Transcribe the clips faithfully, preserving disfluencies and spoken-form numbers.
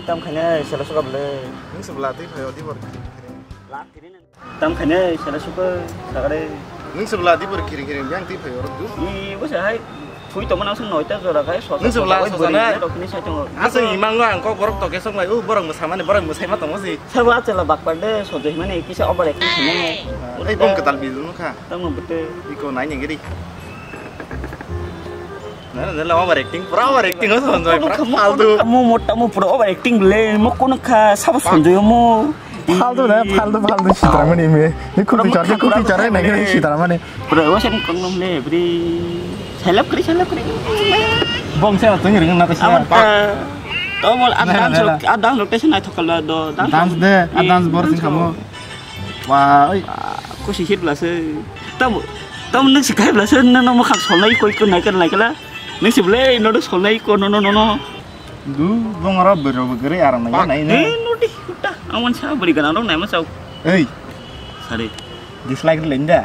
Tam khainai sela suka bwle. Nwng se bwla twi phaio di bor khiring khiring. Tam khainai sela suka sagare. Nwng se bwla di bor khiring khiring yang twi phaio rok du. I bo se hai. Thui tongma nang song noita jora khai so. Nwng se bwla so jana. Rok ni sai tongo. Aswk imang ang kok borok to kesong lai u borok mwsa mani borok mwsai ma tongo si. Sabo achela bakpar de so joi mani kisa over acting sene. Ei bong ketal bilu no kha. Tamo bete. Iko nai nengiri. Na na la over acting pura over acting o sonjoi pura faltu. Mo mota mo pura over acting le mo kono kha sabo sonjoi mo. Faltu na faltu faltu sitara mani me. Ni kupi chare kupi chare na gini sitara mani. Pura wasen kong nom le bri. Seleb kri seleb kri. Bong se atong ring na ta. Awan ta. To bol adang lok adang lok tesa nai thokal do. Dance de adang bor sing kamo. Wah, oi. Kusi hit blase. Tam tam nang si kai blase nang nang makhang solnai koi ko naikal naikala. Nang si blai no do solnai ko no no no no. Du bong ro bero bero aram nai nai ne. Eh no di uta. Awan sa beri ganang rong nai ma sau. Ei. Sari. Dislike le nda.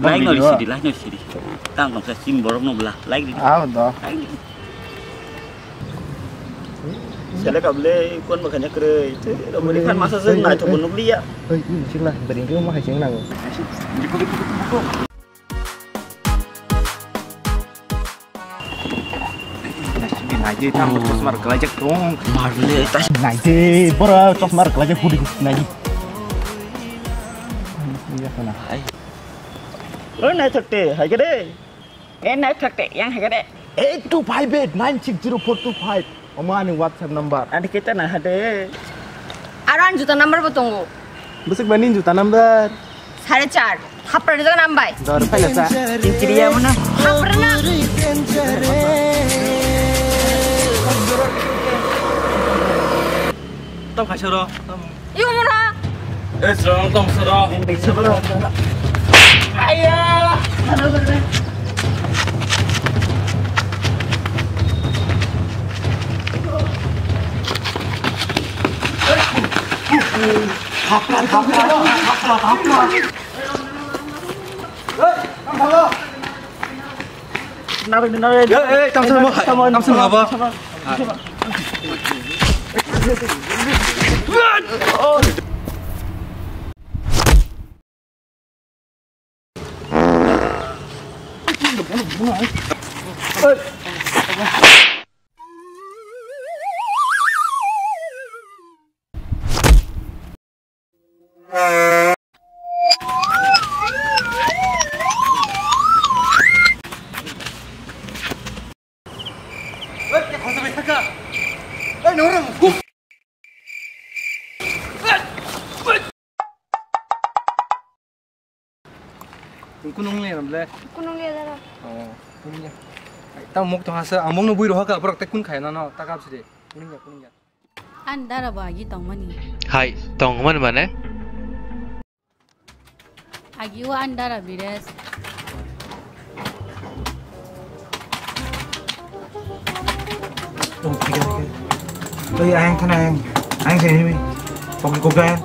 Like no sidi like no sidi. Tang kam sa sing borok no bla like di. Aw do. Like di. Selek able kon makanya kre. Te ro beri kan masa sen nai to bonok liya. Oi, ini sih lah, beri dia mah sing nang. Naidi tam chosma rwk kwlaijak tong. Marle tas. Naidi boro chosma rwk kwlaijak hudi hudi naidi. Iya kana. Hai. Oi naithok te, hai kede. E naithok te, yang hai kede. Eight two five eight nine six zero four two five. Omo ani WhatsApp number. Adi kita na hade. Aro ani juta number bo tongo. Bwswk bani juta number. Sare char. Thapra rijak nam bai. Dor phaila sa. Inchiriya mana. Thapra na. Tong khaisoro. Iyo mura. Eh, soro, tong soro. Aya. Narwg di, narwg di. Eh, eh, tamsa mo, tamsa mo, tamsa mo, tamsa mo. Kunung le ramle. Kunung le dara. Oh, kunung le. Tamo muk tong hasa, among no bui roha ka, borok te kun khaya na no, ta kap sidi. Kunung le, kunung le. An dara bo agi tongmani. Hai, tongmani mane? Agi o an dara bires. Oh, okay, okay. Oi, ayang thana ayang. Ayang sini mi. Pokok kopi ayang.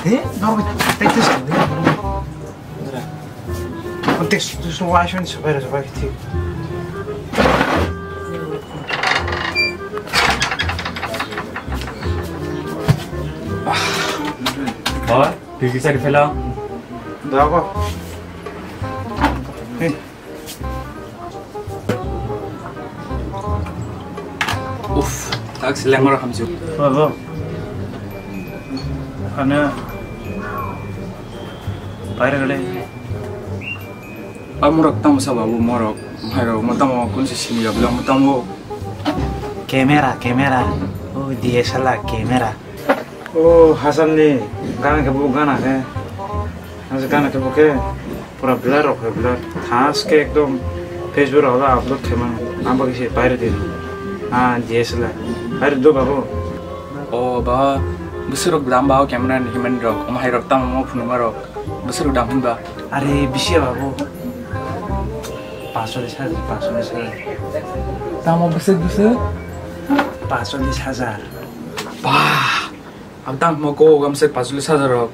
Eh, dor, tek tes. Tek tes, tu semua action sebar sebar kecil. Bawa, pergi cari film. Dah apa? Hei. Uff, tak seleng orang hamju. Bawa, bawa. Ane, bayar gede. Amorok tamo sabo abo morok, mairok mo tamo kunsi sini ya bilang mo tamo. Camera, camera. Oh, D S L R camera. Oh, Hasan ni gana ke bu gana ke. Hasan gana ke bu ke pura blur rok ke blur. Thas ke ekdom Facebook rok la upload ke man. Amba ke si bayar di. Ah, D S L R. Bayar do babu. Oh, ba, busur rok dam ba camera ni himan rok. Om hai rok tamo mo phunuma rok. Bwswk dam hinba? Are bisi ya babu. Paanch chollish hajar, paanch chollish hajar. Tamo bwswk bwswk? Paanch chollish hajar. Bah, ang tang mo ko gamswk paanch chollish hajar rok.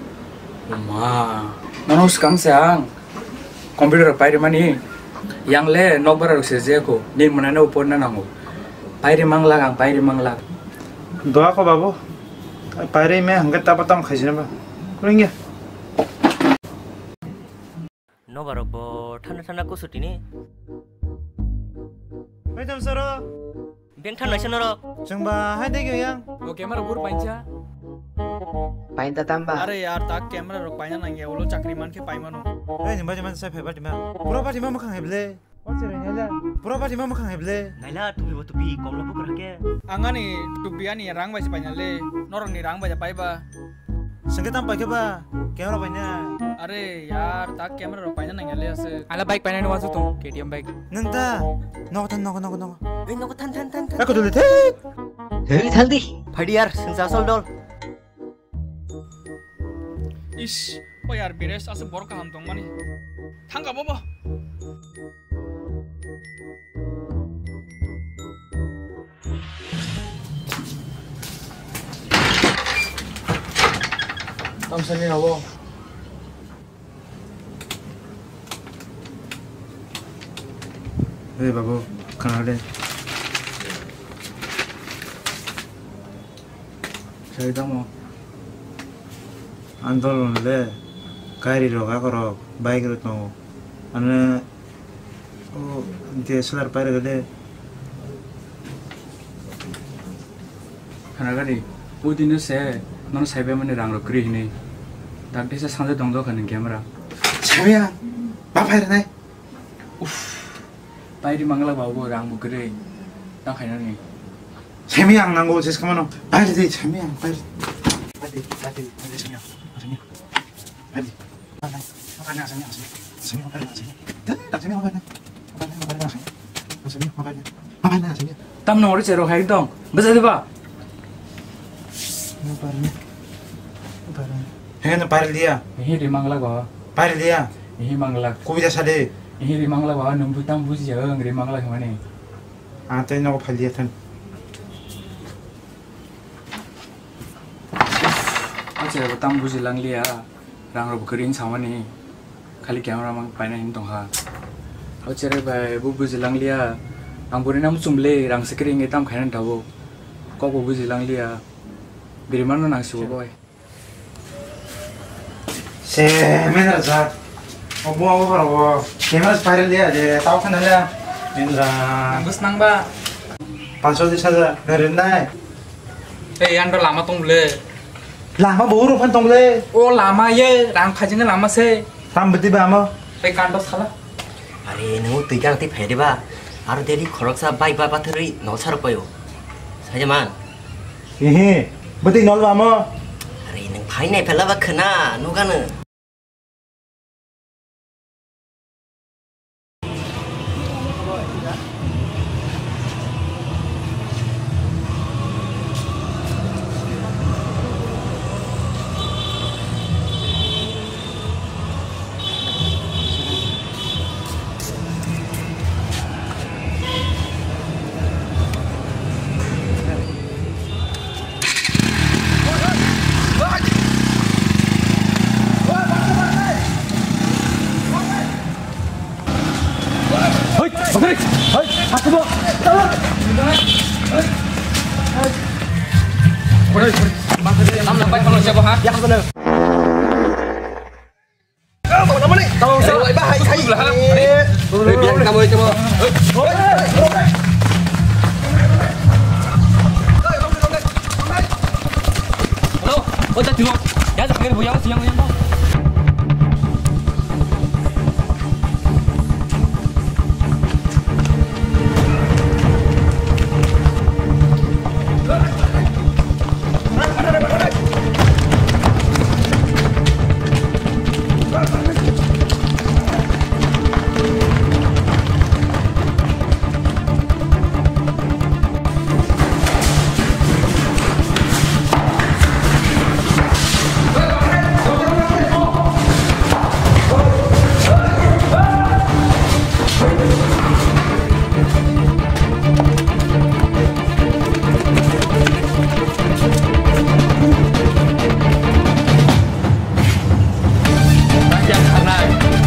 Ma, nono swkang se ang computer rok pairi mani. Yang le nokbar rok se je ko, ni mwnai no porna nango. Pairi manglak ang, pairi manglak. Doa ko babu. Pairwi me hangke tapa tam khaisina ba. Ringya. Nobarok bo thanda thanda kusu tini. Bai tam soro. Beng thanda se norok. Chwng ba hai de yang. O camera bur paincha. Painta tam ba. Are yar, ta camera rok paina nangya, ulo chakri mankhe paimano. Ei, jemba jemba sai phai ba tima. Pura ba tima mukhang heble. O chere nyala. Pura ba tima mukhang heble. Naila tupi bo tupi, komla bukur hake. Angani tupi ani rang bai se paina le. Norok ni rang bai ja pai ba. Sengke tam paikhe ba, camera paina. Are yar, ta camera rok paina nangya le ase. Ala bike paina ni wansuk tong, K T M bike. Nwng ta, nogo than, nogo, nogo, nogo. Ei, nogo than, than, than, than. Ako dole thik. Hei, thaldi. Phadi yar, sengsa asol dol. Ish, o yar, Bires, ase borok kaham tongmani. Thangka bobo. Tamsani rabo. Hey babu, khana de. Sai tamo. Andolon le, gari rok, akorok, bike rok tongo. Ano, o, D S L R pairok le. Khana gari, o dino se, nono saibai mani rang rok kwrwi hinwi. Dak desa sanja tong dokha ni camera. Saibai ang, ba phai rwnai. Uff. Pairi mangla ba bo rang bo kwrwi. Ta khainani. Semi ang nango, jes kamano. Pairi de, semi ang, pairi. Pairi, pairi, pairi, semi ang. Semi. Pairi. Pairi, semi ang, semi. Semi, pairi, semi. Semi, pairi. Pairi, pairi, semi. Semi, pairi. Pairi, semi. Tam nong ri chero hai dong. Beza de ba. Pairi. Pairi. He na pairi dia. He ri mangla ba. Pairi dia. He mangla. Kubida sade. Ihi ri mangla ba, nwng bwtang buji ya, ang ri mangla hwnmani. Ang tei nogo phaliya thang. Acha, bwtang buji langliya, rang rok kwrwi samani, khali camera man paina hin tongkha. Acha re bai, bo buji langliya, ang bwrwi nang chumle, rang se kwrwi tam khaina tabo, kok bo buji langliya, bwrwi mano nang sibo bai. Se, mena rajak. Obo, obo, obo. Camera spiral dia, de, tau kan ada. Indra. Bus nang ba. Panso di saja, dari nai. Eh, yang do lama tong le. Lama bau rupan tong le. Oh, lama ye, rang khajing lama se. Tam beti ba amo. Eh, kando sala. Are, nung twi kang twi phai de ba? Aro deri khoroksa bike ba batharwi nol sarok paio. Saja man. Ehe, bwtwi nol ba mo? Are, nung phai nai phela ba khna, nugano.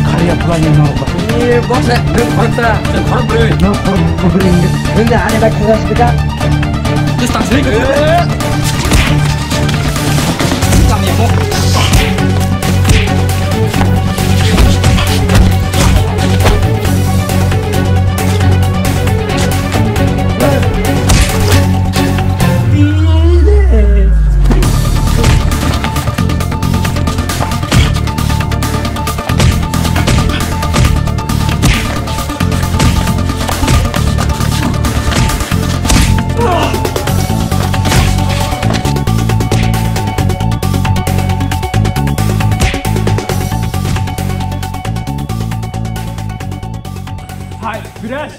Khariya pulai ni no. Ni boss eh, bring khoroksa, khorok bring. No, khorok bring. Ini ada baik khorok kita. Hai, Biresh!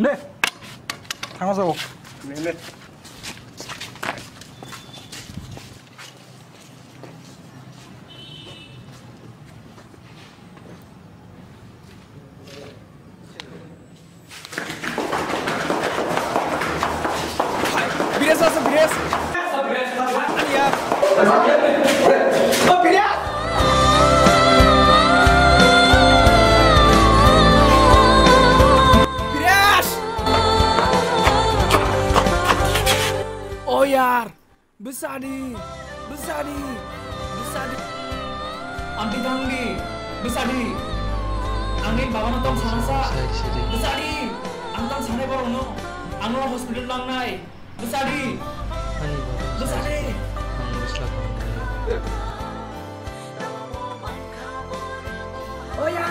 Ne. Thangma sao. Ne, ne. Bires asa, Bires. Ani ya. Bires. Oh yar. Bwsadi, bwsadi, bwsadi. Amtwi thangdi, bwsadi. Ang nini babano tong sanasa. Bwsadi. Bwsadi. Ang tong sanai borokno. Ang no hospital langnai. Bwsadi. Ani baba. Bwsadi. Ang bwsla tong. Oya!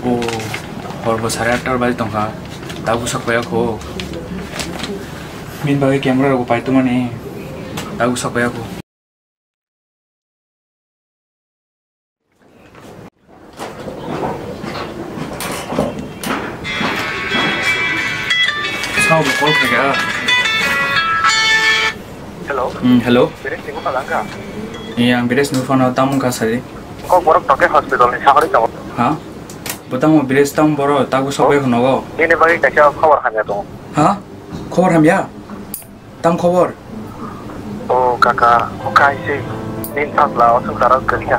O, hor bo sare atta baji tongkha, tabuk sak paiya kho. Bini bagwi camera rok bo paitwmani, tabuk sak paiya kho. Sao bo call khaikha. Hello. Hmm, hello. Bires ni bupha langkha? Iya, ang Bires ni bupha no tamo wngkha sadi. Kok borok tongkhe hospital ni sahori tongo. Ha? Bo tamo Bires tamo boro tago sokbai hwno go. Nini bagwi kaisa khobor hamya tongo. Ha? Khobor hamya? Tam khobor? O kaka, o kaisi. Nini sajla o swngcharo kwrwikha.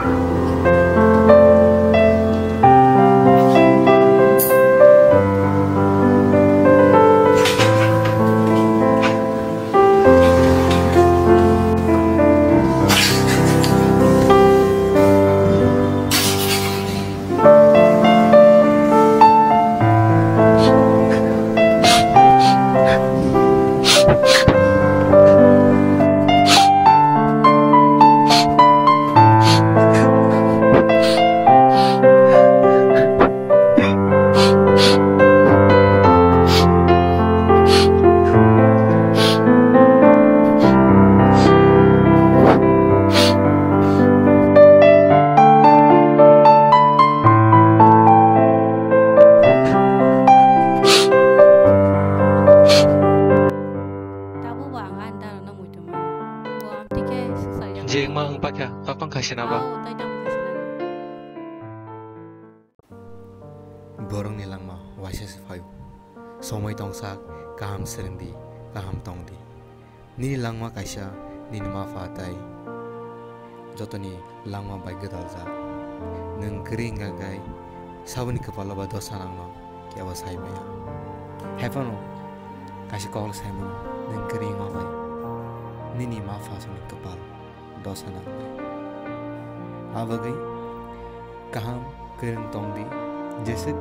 Tabuk bo ang ani dano no muitu mano. Bo ang tikhe swsajak. Jikma wng pakha, aphang khaisina ba? Ao, tei tamo khaisina. Borokni langma waisa se phaio. Somoi tongsak, kaham swrwngdi, kaham tongdi. Nini langma kaisa, nini mapha tai jotoni langma bai gwdaljak. Nwng kwrwi wngkha khe saboni kwpalo ba dosa nangno kebo sai maya. Haiphano kaisa kok sai mano, nwng kwrwi wngma bai nini mapha songni kwpal dosa nangnai. Abagwi kaham kwrwng tongdi, jeswk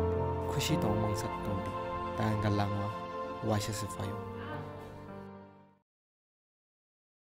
khusi tong mangsa tongdi, ta wngkha langma waisa se phaio.